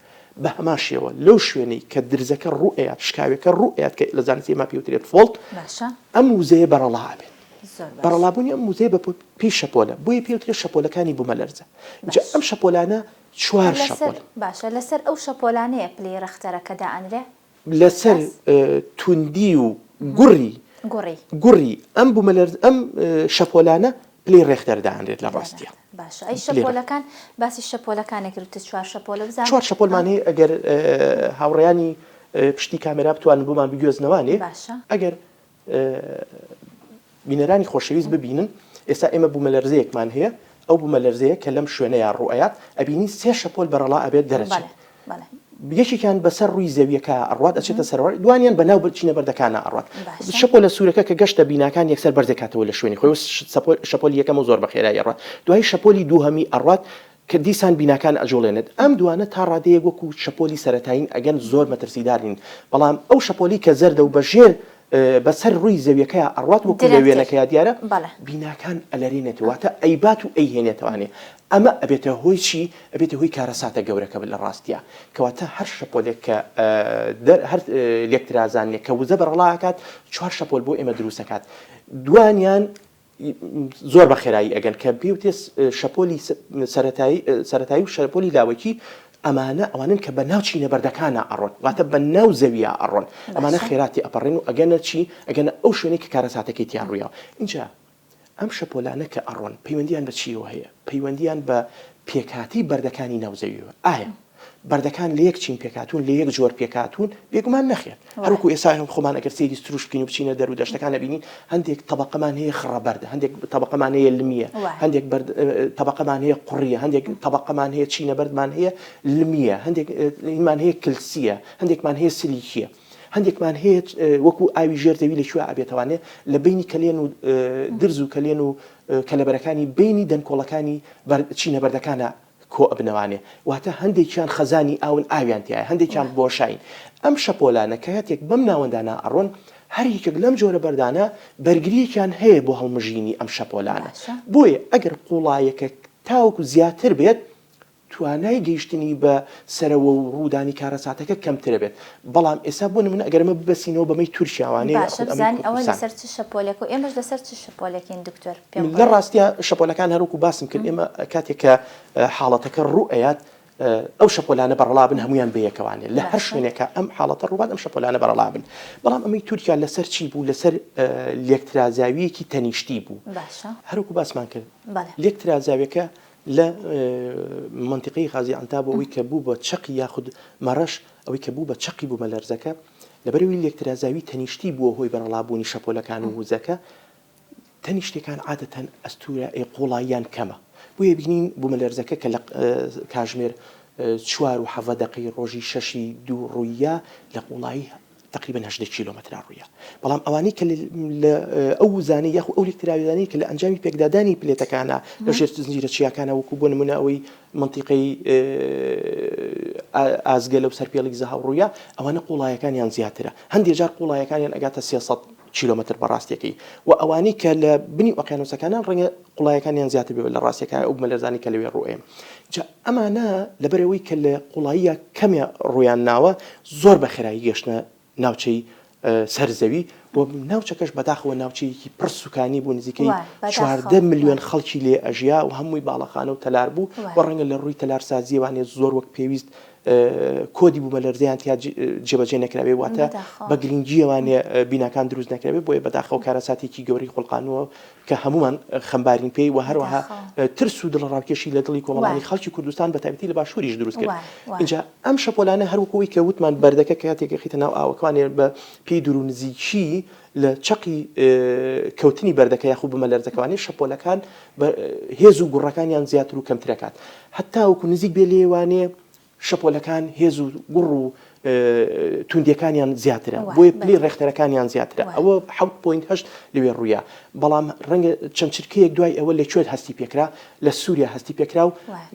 بە هەمان شێوە لەو شوێنەی کە درزەکە ڕوو ئەیات شکاوێکە ڕوو ئەیات کە لە زانستی ئێمە پێی وترێت fault باشە ئەم وزەیە بەرەڵا ئەبێت زۆر باش بەرەڵابوونی ئەم وزەیە بە پێی شەپۆلە بۆیە پێی وترێت شەپۆلەکانی بوومەلەرزە جا باش ئەم شەپۆلانە. چوار شەپۆل. باشە لەسەر ئەو شەپۆلانەیە پلەی ڕێختەرەکە دائەنرێ؟ لەسەر توندی و گوڕی گوڕی ئەم بومەلەرز ئەم شەپۆلانە پلەی ڕێختەر دائەنرێت لە ڕاستیا. باشە ئەی شەپۆلەکان باسی شەپۆلەکانە کرد وتت چوار شەپۆلە بزانم چوار شەپۆلمان هەیە ئەگەر هاوڕێیانی پشتی کامێرا بتوانن بۆمان بگوێزنەوانێ ئەگەر بینەرانی خۆشەویست ببینن ئێستا ئێمە بوومەلەرزەیەکمان هەیە ئەو بوومەلەرزەیە کە لەم شوێنەیا ڕوئەیات ئەبینی سێ شەپۆل بەرەڵا ئەبێت دەرەچێت یەکێکیان بەسەر ڕووی زەویەکە ئەڕوات ئەچێتە سەرەوە دوانیان بە ناو چینە بەردەکانە ئەڕوات شەپۆلە سوورەکە کە گەشتە بیناکان یەکسەر بەرزێکاتەوە لە شوێنی خۆی شەپۆلی یەکەم و زۆر بە خێرایی ئەڕوات دوای شەپۆلی دووهەمی ئەڕوات کە دیسان بیناکان ئەجوڵێنێت ئەم دوانە تا ڕادەیەک وەکو شەپۆلی سەرەتایین ئەگەن زۆر مەترسیدار نین بەڵام ئەو شەپۆلی کە زەردە و بە ژێر بە سەر ڕووی زەویەکەیا ئەڕوات وەکو لە وێنەکەیا دیارە بیناکان ئەلەرێنێتەوە واتە ئەیبات و ئەیهێنێتەوانێ ئەمە ئەبێتە هۆی چی ئەبێتە هۆی کارەساتە گەورەکە لە ڕاستیا کەواتە هەر شەپۆلێک کە دەر هەر لێکترازانێک کە وزە بەرەڵا ئەکات چوار شەپۆل بۆ ئێمە دروست ئەکات دوانیان زۆر بە خێرایی ئەگەن کە پێوتێ شەپۆلی سەرەتایی سەرەتایی و شەپۆلی لاوەکی ئەمانە ئەوانن کە بە ناو چینە بەردەکانە ئەڕۆن واتە بە ناو زەویە ئەڕۆن ئەمانە خێراتی ئەپەڕێن و ئەگەنە چی ئەگەنە ئەو شوێنەی کە کارەساتەکەی تیا ڕوویاوە ئینجا ئەم شەپۆلانە کە ئەڕۆن پەیوەندیان بە چیەوە هەیە پەیوەندیان بە پێکهاتەی بەردەکانی ناو زەویەوە ئایا بەردەکان لە یەک چین پێکهاتوون، لە یەک جۆر پێکهاتوون؟ بێگومان نەخێر. هەروەکو ئێستا خۆمان ئەگەر سەیری سروشت بکەین و بچینە دەر و دەشتەکان ئەبینین هەندێک تەبەقەمان هەیە خڕە بەردە، هەندێک تەبەقەمان هەیە لمییە، هەندێک بەرد تەبەقەمان هەیە قوڕییە، هەندێک تەبەقەمان هەیە چینە بەردمان هەیە لمییە، هەندێک مان هەیە کلسییە، هەندێکمان هەیە سلیکییە. هەندێکمان هەیە وەکو ئاوی ژێر زەوی لە کوێ ئەبێتەوانێ لە بینی کەلێن و درز و کەلێن و کەلەبەرەکانی بینی دەنکۆڵەکانی چینە بەردەکانە کۆ ئەبنەوانێ واتە هەندێکیان خەزانی ئاون ئاویان تیایە هەندێکیان بۆشاین ئەم شەپۆلانە کاتێک بەم ناوەندانە ئەڕۆن هەر یەکێک لەم جۆرە بەردانە بەرگریەکیان هەیە بۆ هەڵمژینی ئەم شەپۆلانە بۆیە ئەگەر قوڵایەکە تاوەکو زیاتر بێت توانای گەیشتنی بە سەرەوە و ڕوودانی کارەساتەکە کەمترە بێت بەڵام ئێستا بۆ نمونە ئەگەر ئەمە ببەستینەوە بەمەی تورکیاوانەیە باشە یاخود ئەمەی بزانین ئەوە کوردستان. لەسەر چ شەپۆلێکە و ئێمەش لەسەر چ شەپۆلێکین دکتۆر پێم لە بڵێ. ڕاستیا شەپۆلەکان هەروەکو باسم کرد ئێمە کاتێک کە حاڵەتەکە ڕوو ئەیات ئەو شەپۆلانە بەڕەڵا بن هەمویان بەیەکەوانێ لە هەر باشە. شوێنێکە ئەم حاڵەتە ڕووبات ئەم شەپۆلانە بەڕەڵا بن بەڵام ئەمەی تورکیا لەسەر چی بوو لەسەر لێکترازاوییەکی تەنیشتی بوو باشە. هەروەکو باسمان کرد بەڵێ. لێکترازاویەکە لە مەنتیقەی غازی عەنتاب ئەوەی کە بوو بە چەقی یاخود مەڕەش ئەوەی کە بوو بە چەقی بوومەلەرزەکە، لەبەرئەوەی لێکترازاوی تەنیشتی بووە هۆی بەرەڵابوونی شەپۆلەکان و وزەکە، تەنیشتەکان عادەتەن ئەستوورە ئێ قووڵاییان کەمە. بۆیە بینین بوومەلەرزەکە کە لە کاژمێر چوار و حەڤە دەقەی ڕۆژی شەشی دوو ڕووییا لە قووڵایی تەقریبەن 18 کیلۆمەترا ڕوویە. بەڵام ئەوانەی کە لە ئەو وزانەی یاخو ئەو لێکتراویانەی کە لە ئەنجامی پێکدادانی پلێتەکانە لە ژێر زنجیرە چیاکانە وەکو بۆ نمونە ئەوەی مەنتیقەی ئازگە لەو سەرپێڵی زەهاو ڕوویە ئەوانە قوڵایەکانیان زیاترە هەندێک جار قوڵایەکانیان ئەگاتە 300 کیلۆمەتر بە ڕاستیەکەی و ئەوانەی کە لە بنی ئۆقیانوسەکانان ڕەنگە قوڵایەکانیان زیاتر بێت لە ڕاستیەکە ئەو بومەلەرزانەی کە لەوێ ڕووئەیەن جا ئەمانە لەبەرئەوەی کە لە قوڵاییە کەمێ ڕوویان ناوە زۆر بە خێرایی گەشتنە ناوچەی سەر زەوی و ناوچەکەش بەداخەوە ناوچەیەکی پڕ سوکانی بوو نزیکەی 14 ملیۆن خەڵکی لێ ئەژیا و هەمووی باڵەخانە و تەلار بوو و ڕەنگە لە ڕووی تەلارسازیەوانێ زۆر وەک پێویست کۆدی بوومەلەرزەیان تیا جێبەجێ نەکراوێ واتە بە گرنگیەوانێ بیناکان دروست نەکراوێ بۆیە بەداخەوە کارەساتێکی گەورەی خوڵقانووە کە هەموومان خەمبارین پێی و هەروەها ترس و دڵەڕاوکێشی لە دڵی کۆمەڵانی خەڵکی کوردستان بە تایبەتی لە باشووریش دروست کرد اینجا ئەم شەپۆلانە هەروەکو ئەوەی کە وتمان بەردەکە کاتێک ئەخیتە ناو ئاوەکانێ بە پێی دوور و نزیکی لە چەقی کەوتنی بەردەکە یاخود بمەلەرزەکەوانێ شەپۆلەکان بە هێز و گوڕەکانیان زیاتر و کەمترەکات هەتاوەکو نزیک بێ لێوانێ شەپۆلەکان هێز و گوڕ و توندیەکانیان زیاترە بۆیە پلەی ڕێختەرەکانیان زیاترە ئەوە 7.8 لەوێ ڕوویا بەڵام ڕەنگە چەند چرکەیەک دوای ئەوە لە کوێت هەستی پێکرا لە سووریا هەستی پێکرا و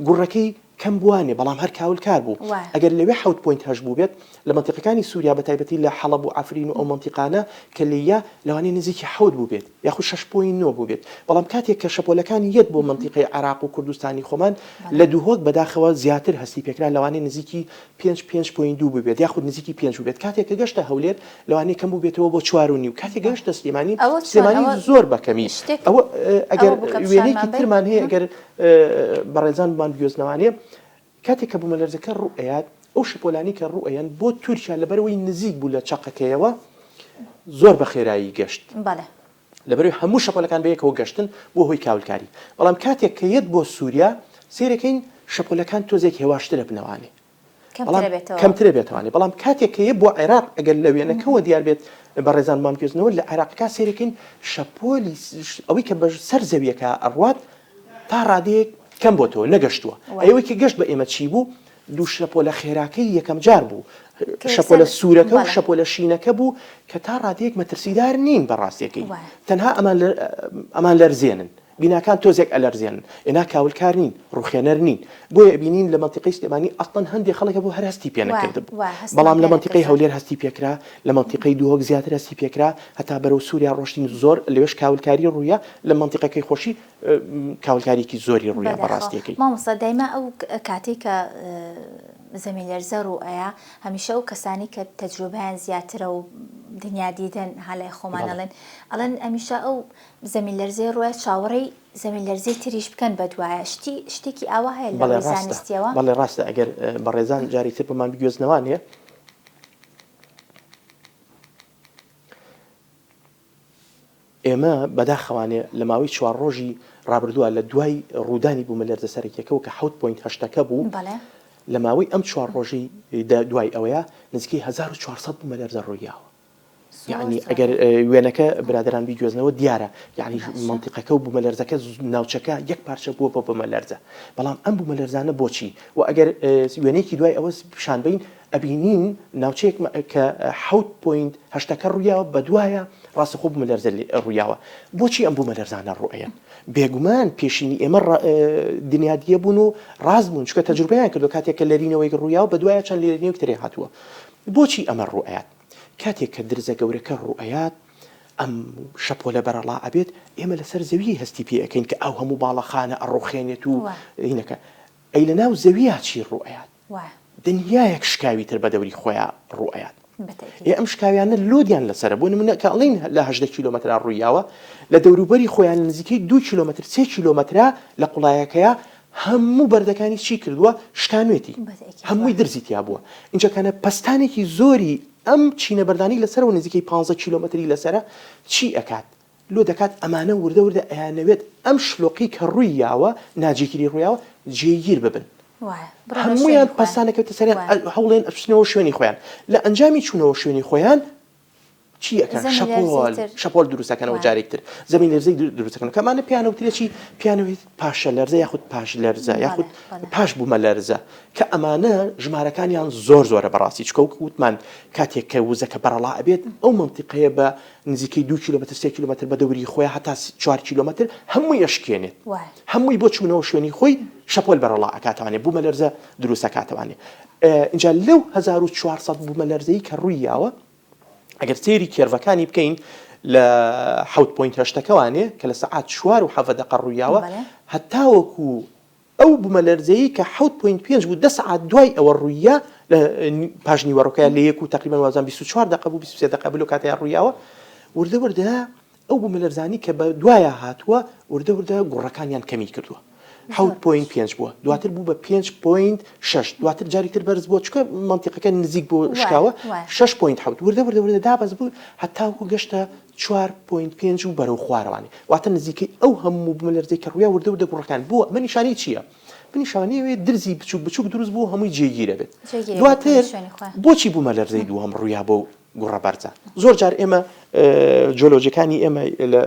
گوڕەکەی کەم بوانێ بەڵام هەر کاولکار بوو ئەگەر لەوێ 7.8 بوو بێت لە مەنتیقەکانی سووریا بە تایبەتی لە حەڵەب و عەفرین و ئەو مەنتیقانە کە لێیە لەوانەیە نزیکی حەوت بووبێت یاخود شەش point نۆ بووبێت بەڵام کاتێک کە شەپۆلەکانی یەت بۆ مەنتیقەی عێراق و کوردستانی خۆمان لە دهۆک بەداخەوە زیاتر هەستی پێکرا لەوانەیە نزیکی پێنج پێنج point دوو بووبێت یاخود نزیکی پێنج بووبێت کاتێک کە گەشتە هەولێر لەوانەیە کەم بووبێتەوە بۆ چوار و نیو کاتێک گەشتە سلێمانی ئەوە چۆن سلێمانی ئەوە زۆر بە کەمی شتێک ئەوە ئەگەر ئەوە بکە وێنەیەکی پیشانمان بەی ترمان هەیە ئەگەر بەڕێزان بمان بگوێزنەوانێ. کاتێک کە بوومەلەرزەکە ڕوو ئەیات ئەو شەپۆلانەی کە ڕوو ئەیەن بۆ تورکیا لەبەرئەوەی نزیک بوو لە چەقەکەیەوە زۆر بە خێرایی گەشت. بەڵێ. لەبەرئەوەی هەموو شەپۆلەکان بەیەکەوە گەشتن بووە هۆی کاولکاری. بەڵام کاتێک کە یەت بۆ سوریا سەیرەکەین شەپۆلەکان تۆزێک هێواشتر ئەبنەوانێ. بەڵام کەمترە بێتەوانێ بەڵام کاتێک کە یە بۆ عێراق ئەگەر لە وێنەکەوە دیار بێت بەڕێزان بۆمان بگوێزنەوە لە عێراقەکە سەیرەکەین شەپۆلی ئەوەی کە بە سەر زەویەکە ئەڕوات تا ڕادەیەک کەم بۆتەوە نەگەشتووە ئەوەی کە گەشت بە ئێمە چی بوو دوو شەپۆلە خێراکەی یەکەم جار بوو شەپۆلە سوورەکە و شەپۆلە شینەکە بوو کە تا ڕادەیەک مەترسیدار نین بە ڕاستیەکەی تەنها ئەمان ئەمان لەرزێنن بیناکان تۆزێک ئەلەرزێنن، ئێ نا کاولکار نین، ڕوخێنەر نین، بۆیە ئەبینین لە مەنتیقەی سلێمانی ئەسڵەن هەندێ خەڵک هەبوو هەر هەستی پێ نەکردبوو، بەڵام لە مەنتیقەی هەولێر هەستی پێ کرا، لە مەنتیقەی دهۆک زیاتر هەستی پێ کرا، هەتا بەرەو سوریا ڕۆشتین زۆر لەوێش کاولکاری ڕوویا، لە مەنتیقەکەی خۆشی کاولکاریەکی زۆری ڕوویا بە ڕاستیەکەی. مامۆستا دایما ئەو کاتەی کە زەمینلەرزە ڕوو ئەیا هەمیشە ئەو کەسانەی کە تەجروبەیان زیاترە و دنیا دیدەن ها لای خۆمان ئەڵێن ئەڵێن هەمیشە ئەو زەمین لەرزەی ڕووە چاوەڕێی زەمین لەرزەی تریش بکەن بەدوایە شتی شتێکی ئاوا هەیە لە بەڵێ ڕووی ڕاستە زانستیەوە؟ بەڵێ ڕاستە ئەگەر بەڕێزان جارێکی تر بۆمان بگوێزنەوانێ. ئێمە بەداخەوانێ لە ماوەی چوار ڕۆژی ڕابردووە لە دوای ڕوودانی بوومەلەرزە سەرەکیەکەوە کە حەوت point هەشتەکە بوو بەڵێ. لە ماوەی ئەم چوار ڕۆژەی دوای ئەوەیە نزیکەی 1400 بوومەلەرزە ڕوویاوە. یەعنی ئەگەر وێنەکە برادەران بیگوێزنەوە دیارە یەعنی مەنتیقەکە و بوومەلەرزەکە ناوچەکە یەک پارچە بووە بە بوومەلەرزە بەڵام ئەم بوومەلەرزانە بۆچی و ئەگەر وێنەیەکی دوای ئەوە پیشان بین ئەبینین ناوچەیەک کە حەوت point هەشتەکە ڕوویاوە بەدوایە ڕاستەخۆ بوومەلەرزە ڕوویاوە بۆچی ئەم بوومەلەرزانە ڕوئەیەن بێگومان پێشینی ئێمە دنیادیە بوون و ڕاست بوون چونکە تەجروبەیان کردو کاتێک کە لەرینەوەیەک ڕوویاوە بەدوایە چەند لەرینەوەیەک ترێ هاتووە بۆچی ئەمە ڕوئەیات کاتێک کە درزە گەورەکە ڕووئەیات ئەم شەپۆلە بەرەڵا ئەبێت ئێمە لەسەر زەوی هەستی پێ ئەکەین کە ئەو هەموو باڵەخانە ئەڕوخێنێت و هینەکە ئەی لە ناو زەویا چی ڕوئەیات دنیایەک شکاوی تر بە دەوری خۆیان ڕوئەیات ئێ ئەم شکاویانە load یان لەسەرە بۆ نمونە کە ئەڵین لە هەژدە کیلۆمەترا ڕوویاوە لە دەوروبەری خۆیان نزیکەی دو کیلۆمەتر سێ کیلۆمەترا لە قوڵایەکەیە هەموو بەردەکانی چی کردووە؟ شکانوێتی. هەمووی درزی تیا بووە. ئینجا کانە پەستانێکی زۆری ئەم چینە بەردانەی لەسەرەوە نزیکەی پانزە کیلۆمەتری لەسەرە چی ئەکات؟ لۆ دەکات ئەمانە وردە وردە ئەیانەوێت ئەم شلۆقی کە ڕووی یاوە ناجێگیری ڕوویاوە جێگیر ببن. هەموویان پەستانەکەوتە سەریان هەوڵێن ئەچنەوە شوێنی خۆیان. لە ئەنجامی چوونەوە شوێنی خۆیان چی ئەکەن شەپۆل شەپۆل دروست ئەکەنەوە جارێک تر زەمین لەرزەی دروست ئەکەن کە ئەمانە پێیان وترێ چی پێیان وترێت پاشە لەرزە یاخود پاش لەرزە یاخود پاش بوومە لەرزە کە ئەمانە ژمارەکانیان زۆر زۆرە بەڕاستی چکە وەک وتمان کاتێک کە وزەکە بەرەڵا ئەبێت ئەو منتیقەیە بە نزیکەی دو کیلۆمەتر سێ کیلۆمەتر بە دەوری خۆی هەتا چوار کیلۆمەتر هەمووی ئەشکێنێت هەمووی بۆ چوونەوە شوێنی خۆی شەپۆل بەرەڵا ئەکاتوانێ بوومە لەرزە دروست ئەکاتوانێ ئینجا لەو 1400 بوومە لەرزەی کە ڕووی یاوە ئەگەر سەیری curve ەکانی بکەین لە حەوت point هەشتەکەوانێ کە لە سەعات چوار و حەڤە دەقە ڕوویاوە هەتاوەکو ئەو بومەلەرزەیی کە حەوت point پێنج بوو دە سەعات دوای ئەوە ڕوویە لە پاش نیوەڕۆکە لە یەک و تقریبا وازان 24 دقە بوو 23 دقە بوو لەو کاتەیە ڕوویاوە وردە وردە ئەو بومەلەرزانی کە بە دوایا هاتووە وردە وردە گوڕەکانیان کەمی کردووە. حەوت point پێنج بووە دواتر بوو بە پێنج point شەش دواتر جاری تر بەرز بووە چونکە مەنتیقەکە نزیک بۆ شکاوە شەش point حەوت وردە وردە وردە دابەز بوو هەتاوەکو گەشتە چوار point پێنج و بەرەو خوارەوانی واتە نزیکەی ئەو هەموو بوومەلەرزەی کە ڕوویا وردە وردە گوڕەکان بووە ئەمە نیشانەی چییە؟ نیشانەی ئەوەیە درزی بچووک بچووک دروست بوو هەمووی جێگیرە بێت دواتر بۆچی بوومەلەرزەی دووەم ڕوویا بۆ گوڕە بەرزە. زۆر جار ئێمە جۆلۆجیەکانی ئێمە لە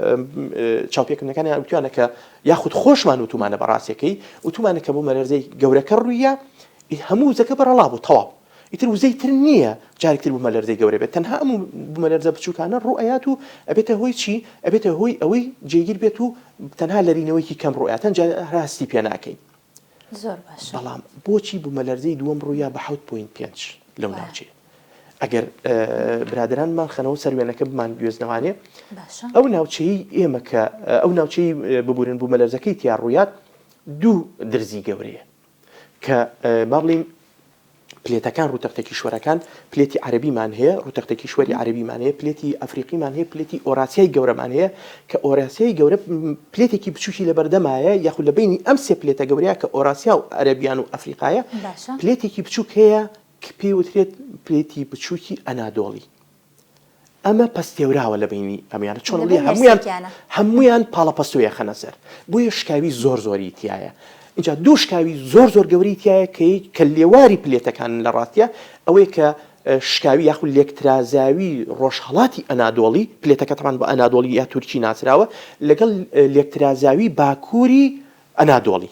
چاوپێکردنەکانیان وتویانە کە یاخود خۆشمان وتومانە بە ڕاستیەکەی وتومانە کە بوومەلەرزەی گەورەکە ڕوویە هەموو وزەکە بەرەڵا بوو تەواو ئیتر وزەی تر نییە جارێک تر بوومەلەرزەی گەورە بێت تەنها ئەم بوومەلەرزە بچووکانە ڕوئەیات و ئەبێتە هۆی چی ئەبێتە هۆی ئەوەی جێگیر بێت و تەنها لەرینەوەیکی کەم ڕوئەیات هەنجا هەستی پێ ناکەین زۆر باشە. بەڵام بۆچی بوومەلەرزەی دووەم ڕوویا بە حەوت point پێنج لەو ناوچەیە؟ ئەگەر برادەرانمان خەنەوە سەر وێنەکە بمان گوێزنەوانێ ئەو ناوچەی ئێمە کە ئەو ناوچەی ببورن بوومەلەرزەکەی تیا ڕوویات دوو درزی گەورەیە کە با بڵین. پلێتەکان ڕووتەختە کیشوەرەکان، پلێتی عەرەبیمان هەیە، ڕووتەختە کیشوەری عەرەبیمان هەیە، پلێتی ئەفریقیمان هەیە، پلێتی ئۆراسیای گەورەمان هەیە، کە ئۆراسیای گەورە پلێتێکی بچووکی لەبەردەمایە، یاخود لە بەینی ئەم سێ پلێتە گەورەیە کە ئۆراسیا و عەرەبیان و ئەفریقایە، پلێتێکی بچووک هەیە کە پێی وترێت پلێتی بچووکی ئەنادۆڵی. ئەمە پەستێوراوە لە بەینی ئەمیانە چۆن بڵێ هەمویان هەمویان پاڵەپەستۆی ئەخەنە سەر بۆیە شکاوی زۆر زۆری تایە اینجا دوو شکاوی زۆر زۆر گەورەی تایە کە کە لێواری پلێتەکان لە ڕاستە ئەوەیە کە شکاوی یاخود لێکترازاوی ڕۆژهڵاتی ئەنادۆڵی پلێتەکە تەمان بە ئەنادۆڵی یا تورکی ناسراوە لەگەڵ لێکترازاوی باکووری ئەنادۆڵی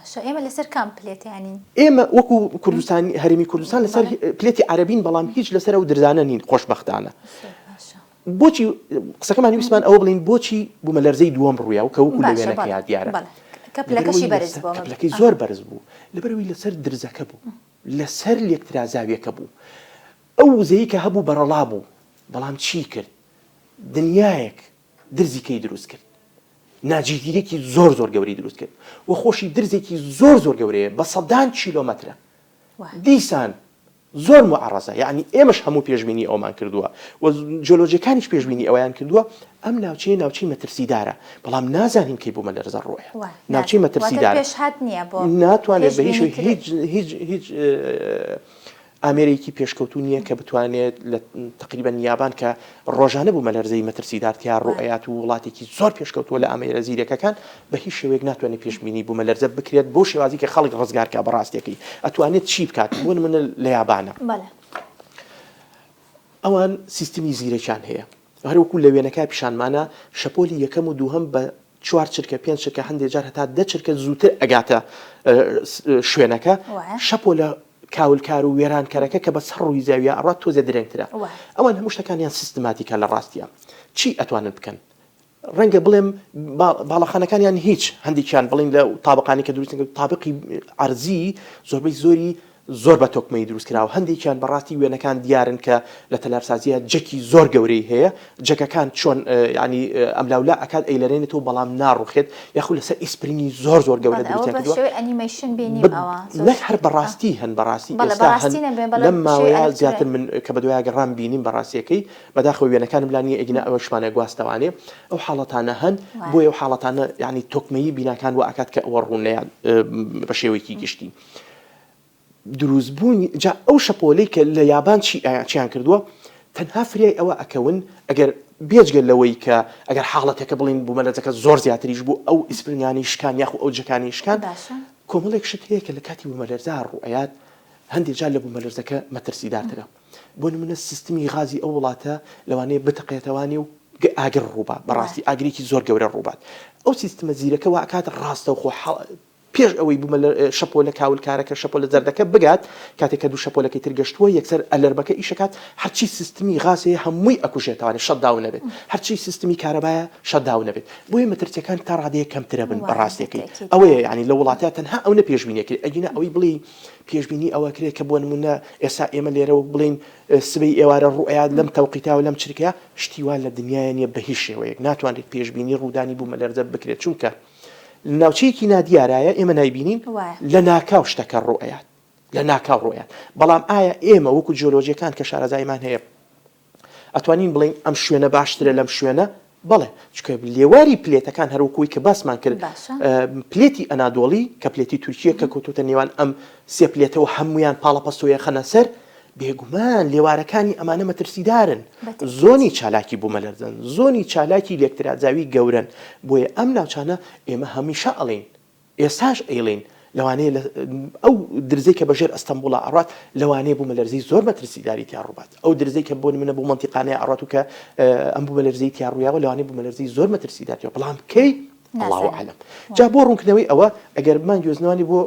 باشە ئێمە لەسەر کام پلێتیانین؟ ئێمە وەکو کوردستان هەرێمی کوردستان لەسەر پلێتی عەرەبین بەڵام هیچ لەسەر ئەو درزانە نین خۆشبەختانە. بۆچی قسەکەمان ویستمان ئەوە بڵین بۆچی بوومەلەرزەی دووەم ڕوویا و کە وەکو لە وێنەکەیا دیارە کە پلەکەشی بەرز بوو کە پلەکەی زۆر بەرز بوو لەبەرئەوەی لەسەر درزەکە بوو لەسەر لێکترازاویەکە بوو ئەو وزەی کە هەبوو بەڕەڵا بوو بەڵام چی کرد دنیایەک درزی کەی دروست کرد ناجێگیرێکی زۆر زۆر گەورەی دروست کرد و خۆشی درزێکی زۆر زۆر گەورەیە بە سەدان کیلۆمەترە دیسان زۆر معڕەزە یعنی ئێمەش هەموو پێشبینی ئەومان کردووە و جۆلۆجیەکانیش پێشبینی ئەویان کردووە ئەم ناوچەیە ناوچەی مەترسیدارە بەڵام نازانین کەی بوومەلەرزە ڕووەیە ناوچەی مەترسیدارە ناتوانێت بە هیچ هیچ هیچ هیچ ئامێرێکی پێشکەوتوو نییە کە بتوانێت لە تەقریبەن یابان کە ڕۆژانە بوومەلەرزەی مەترسیدار تیا ڕووئەیات و وڵاتێکی زۆر پێشکەوتووە لە ئامێرە زیرەکەکان بە هیچ شێوەیەک ناتوانێت پێشبینی بوومەلەرزە بکرێت بەو شێوازی کە خەڵک ڕزگار کا بە ڕاستیەکەی ئەتوانێت چی بکات بۆ نمونە لە یابانە ئەوان سیستمی زیرەکیان هەیە هەروەکو لە وێنەکە پیشانمانە شەپۆلی یەکەم و دووهەم بە چوار چرکە پێنج چرکە هەندێ جار هەتا دە چرکە زووتر ئەگاتە شوێنەکە، شەپۆلە کاولکار و وێرانکەرەکە کە بە سەر ڕووی زەویا ئەڕوات تۆزێ درەنگترە. ئەوان هەموو شتەکانیان سیستماتیکە لە ڕاستیا. چی ئەتوانن بکەن؟ ڕەنگە بڵێم باڵەخانەکانیان هیچ، هەندێکیان بڵێین لە تابقانی کە دروستن تابقی عەرزی زۆربەی زۆری زۆر بە تۆکمەیی دروست کراوە، هەندێکیان بەڕاستی وێنەکان دیارن کە لە تەلارسازییا جەکی زۆر گەورەی هەیە، جەکەکان چۆن یانی ئەملاولا ئەکات ئەیلەرێنێتەوە بەڵام ناڕوخێت، یاخود لەسەر ئیسپرینگی زۆر زۆر گەورە بەڵێ ئەوە دروستیان بە کردووە. شێوەی ئەنیمەیشن بینیم ب ئەوە زۆر نەک هەر شتی ئا. بەڕاستی هەن بەڕاستی بەڵێ ئێستا هەن بەڕاستی نەبێ بەڵێ لەم بە شێوەی ماوەیە زیاتر ئەلکترۆنی. من کە بەدوایا گەڕام بینیم بەڕاستیەکەی بەداخەوە وێنەکانم لا نییە ئەگینا ئەوەشمان ئەگواستەوانێ ئەو حاڵەتانە هەن وایە. بۆیە ئەو حاڵەتانە یانی تۆکمەیی بیناکان وا ئەکات کە ئەوە ڕوون نەیات بە شێوەیەکی گشتی. دروستبوونی جا ئەو شەپۆلەی کە لە یابان چی چیان کردووە تەنها فریای ئەوە ئەکەون ئەگەر بێجگە لەوەی کە ئەگەر حاڵەتێکە بڵین بوومەلەرزەکە زۆر زیاتریش بوو ئەو ئیسپرینگانی شکان یاخو ئەو جەکانی شکان باشە. کۆمەڵێک شت هەیە کە لە کاتی بوومەلەرزە ڕووئەیات هەندێک جار لە بوومەلەرزەکە مەترسیدارترە بۆ نمونە سیستمی غازی ئەو وڵاتە لەوانەیە بتەقێتەوانێ و ئاگر ڕووبات بەڕاستی ئاگرێکی زۆر گەورە ڕووبات ئەو سیستمە زیرەکە وا ئەکات ڕاستەوخۆ پێش ئەوەی بومەلەر شەپۆلە کاولکارەکە، شەپۆلە زەردەکە، بگات، کاتێک کە دوو شەپۆلەکەی تر گەشتووە، یەکسەر alarm ەکە ئیش ئەکات، هەرچی سیستمی غاز هەیە هەمووی ئەکوژێتەوانێ shut down ئەبێت، هەرچی سیستمی کارەبایە shut down ئەبێت، بۆیە مەترسیەکان تا ڕادەیەک کەمترە بن بە ڕاستیەکەی ئەوەیە یانی لە وڵاتە تەنها ئەونە پێشبینی ئەکرێ ئەگینا ئەوەی بڵێی پێشبینی ئەوە ئەکرێ کە بۆ نمونە ئێستا ئێمە لێرە وەک بڵێین سبەی ئێوارە ڕووئەیات لەم تەوقیتە و لەم چرکەیە شتی وا لە دنیایا نیە بە هیچ شێوەیەک ناتوانرێت پێشبینی ڕوودانی بوومەلەرزە بکرێت چونکە لە ناوچەیەکی نادیارایە ئێمە نایبینین لە ناکاو شتەکە ڕوئەیات لە ناکاو ڕوئەیات بەڵام ئایا ئێمە وەکو جیۆلۆجیەکان کە شارەزایمان هەیە ئەتوانین بڵین ئەم شوێنە باشترە لەم شوێنە بەڵێ چکە لێواری پلێتەکان هەروەکوی کە باسمان کرد پلێتی ئەنادۆڵی کە پلێتی تورکیە کە کەوتوتە نێوان ئەم سێ پلێتەوە هەمویان پاڵەپەستۆیە خەنە سەر بێگومان لێوارەکانی ئەمانە مەترسیدارن، زۆنی چالاکی بوومەلەرزەن، زۆنی چالاکی لێکترازاوی گەورەن، بۆیە ئەم ناوچانە ئێمە هەمیشە ئەڵێین، ئێستاش ئەیڵێین، لەوانەیە لە ئەو درزەی کە بەژێر ئەستەنبوڵا ئەڕوات، لەوانەیە بوومەلەرزەی زۆر مەترسیداری تیا ڕووبات، ئەو درزەی کە بۆ نمونە بۆ مەنتیقانەیە ئەڕوات و کە ئەم بوومەلەرزەی تیا ڕوویاوە، لەوانەیە بوومەلەرزەی زۆر مەترسیدار تیا، بەڵام کەی؟ الله اعلم. جا بۆ ڕوونکردنەوەی ئەوە ئەگەر بمانگوێزنەوانی بۆ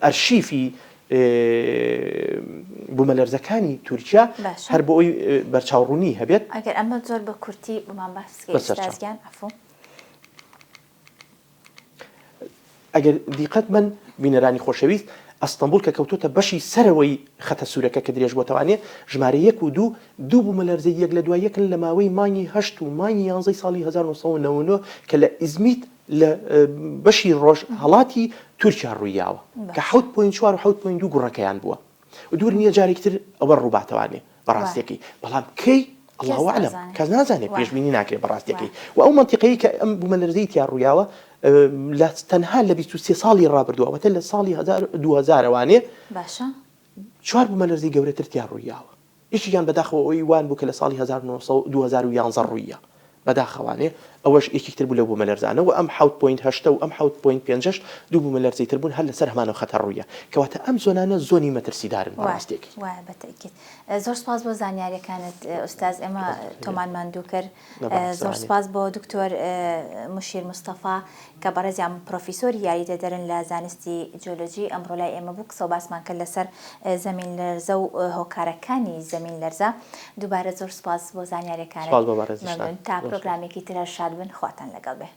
ئەرشیفی بومەلەرزەکانی تورکیا هەر بۆ ئەوی بەرچاوڕوونی هەبێت. ئەگەر ئەمە زۆر بە کورتی بۆمان باس بکەی ئوستاز گیان عەفوو. ئەگەر دیقەت بەن بینەرانی خۆشەویست ئەستەنبوڵ کە کەوتۆتە بەشی سەرەوەی خەتە سوورەکە کە درێژ بۆتەوانێ ژمارە یەک و دوو دوو بوومەلەرزەی یەک لە دوای یەکن لە ماوەی مانگی هەشت و مانگی یانزەی ساڵی 1999 کە لە ئیزمیت لە بەشی ڕۆژهەڵاتی تورکیا ڕوویاوە کە حەوت point چوار و حەوت point دوو گوڕەکەیان بووە. و دوور نییە جارێکی تر ئەوە ڕووباتەوانێ بەڕاستیەکەی بەڵام کەی الله اعلم کەس نازانێت پێشبینی ناکرێت بەڕاستیەکەی و ئەو منطقەی کە ئەم بوومەلەرزەی تیا ڕوویاوە لە تەنها لە 23 ساڵی ڕابردووە واتە لە ساڵی 2000 وانێ باشە چوار بوومەلەرزەی گەورەتر تیا ڕوویاوە یەکێکیان بەداخەوە ئەوەی وان بوو کە لە ساڵی 1900 2011 ڕوویە بەداخەوانێ ئەوەش یەکێک تر بوو لەو بوومەلەرزانە و ئەم حەوت point هەشتە و ئەم حەوت point پێنجەش دوو بوومەلەرزەی تر بوون هەر لەسەر هەمان ئەو خەتە ڕوویە. کەواتە ئەم zone انە zone ی مەترسیدارن بە وایە ڕاستیەکەی. وایە بە تەئکید. زۆر سوپاس بۆ زانیاریەکانت ئوستاز ئێمە تۆمان ماندوو کرد. زۆر سوپاس بۆ دکتۆر مشیر مستەفا کە بەڕێزیان پرۆفیسۆری یاریدەدەرن لە زانستی جیۆلۆجی ئەمڕۆ لای ئێمە بوو قسە و باسمان کرد لەسەر زەمین لەرزە و هۆکارەکانی زەمین لەرزە. دووبارە زۆر سوپاس بۆ زانیاریەکانت. سوپاس بۆ بەڕێزیشتان. مەمنون. تا پرۆگرامێکی تر هەر شاد بن خواتان لەگەڵ بێ.